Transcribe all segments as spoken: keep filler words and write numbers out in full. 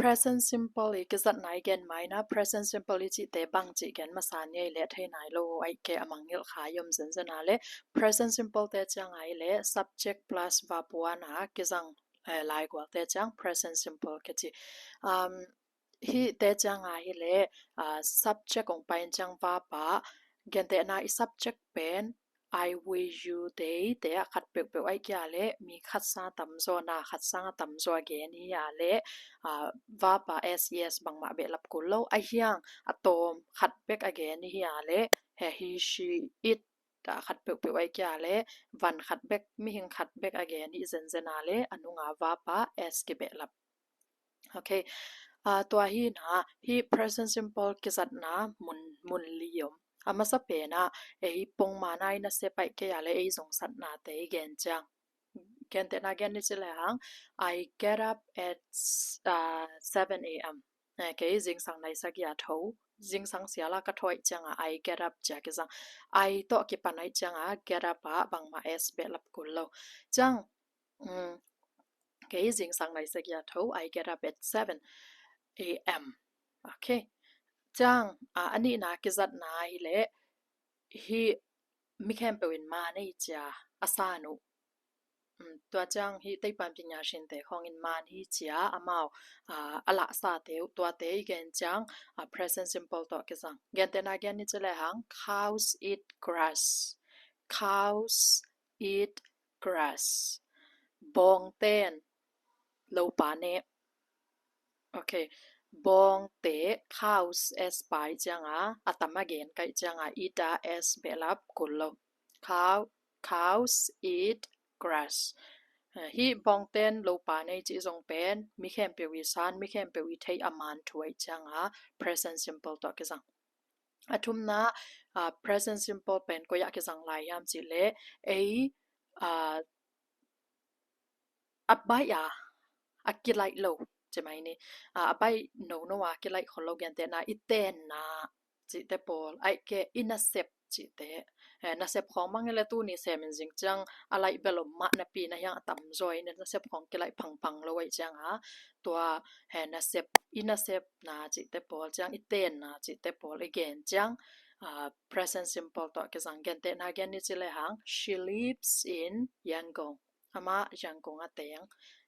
Present simple i kizatna i gen mai na, present simple i cihte bang cih gen masa ni ei leh thei nai lo ai ke a mangngilh kha i om zenzen a leh, present simple te ciang ai leh subject plus verb one a kizang, eh, laigual te ciang present simple kici. Um, hih te ciang a hi leh, ah, subject ong pai in ciang verb a, gentehna i subject pen I, we, you, they te a khat peuhpeuh ai kia leh mi khat sang a tamzaw, na khat sang a tamzaw a gen hi a leh, ah, verb a S, E S bangmah behlap kul lo. Ahi hang a tawm khat bek a gen hi a leh, he, he, she, it a khat peuhpeuh ai kia leh van khat bek, mihing khat bek a gen hi zenzen a leh a nunga verb a S kibehlap. Ok. Ah, tua hi na, hih present simple kizatna mun, mun li om. A masa pen ah, ei pongmawkna i nasep ai kei a leh ei zong satnate i gen ciang. Gentehna gen ni ci lehang, I get up at, ah, seven A M. Eh, kei zingsang nai sagih a tho, zingsang sial a ka tho ai ciang a I get up ci a kizang. I tawh kipan ai ciang a get up a bangmah S behlap kul lo. Ciang, um, kei zingsang nai sagih a tho, I get up at seven A M. Ok. Ciang, ah, a nihna kizatna hi leh, hih mi khempeuh in man ei ci a a san uh. Um, tua ciang hih teipan pinya sinte khawng in man hi ci a amau, ah, a lahsate uh tuate i gen ciang, ah, present simple tawh kizang. Gentehna gen ni ci lehang, cows eat grass. Cows eat grass. Bawngten lopa ne. Ok. Bawngte, cows, S pai ciang a, a tam a gen kai ciang a, eat a S behlap kul lo. Cow, cows eat grass. Eh, hih bawngten lopa ne i cih zong pen mi khempeuh i san, mi khempeuh i theih a man thu ai ciang a present simple tawh kizang. A thumna, ah, present simple pen koi ah kizang lai hiam cih leh, ei, ah, a baih a, a kilaih lo ci mai ni. Ah, a baih nono a kilaih khol lo, gentehna i tenna cihte pawl, ai ke i nasep cihte. Eh, nasep khawng mang i leh tuni sem in zing ciang a laih bel om mah napi na hiang a tamzaw i nasep khawng kilaih phangphang lo ai ciang a, tua, eh, nasep, i nasepna cihte pawl ciang, i tenna cihte pawl i gen ciang, ah, present simple tawh kizang. Gentehna gen ni ci lehang, she lives in Yangon. Amah Yangon a teng.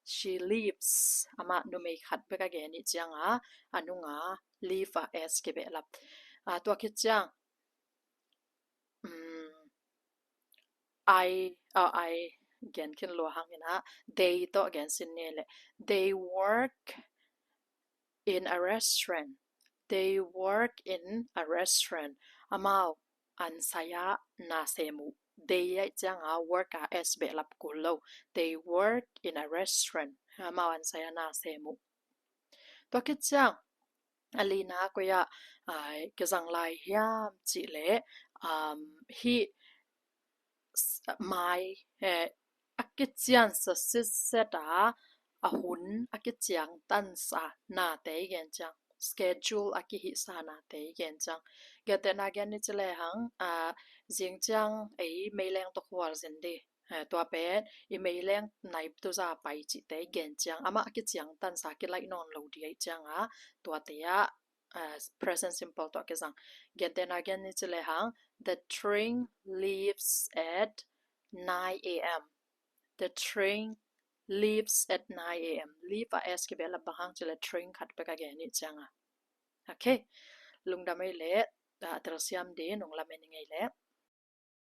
She lives. Amah numei khat bek a gen i ciang a, a nunga live a S kibehlap. Ah, tua khit ciang, um, I, ah, I gen khin lua hang in a, they tawh gen sin ni leh. They work in a restaurant. They work in a restaurant. Amau an sai a na sem uh. They ai ciang a work a S behlap kul lo. They work in a restaurant. Amau an sai a na sem uh. Tua khit ciang, a lina koi ah, ah, kizang lai hiam cih leh, um, hih s-, mai, eh, a kiciansa sitset a, a hun a kiciangtansa nate i gen ciang. Schedule a kihihsa nate i gen ciang. Gentehna gen ni ci lehang, ah, zing ciang ei meileng tawh khual zin di. Eh, tua pen i meileng nai tuza pai cihte i gen ciang. Amah a kiciangtansa kilaih nawn lo di ai ciang a, tuate ah, ah, present simple tawh kizang. Gentehna gen ni ci lehang, the train leaves at nine A M. The train leaves at nine A M. Leave a S kibehlap bang hang cih leh train khat bek a gen i ciang a. Ok. Lungdam ei leh, ah, telsiam di, nong lamen i ngei leh.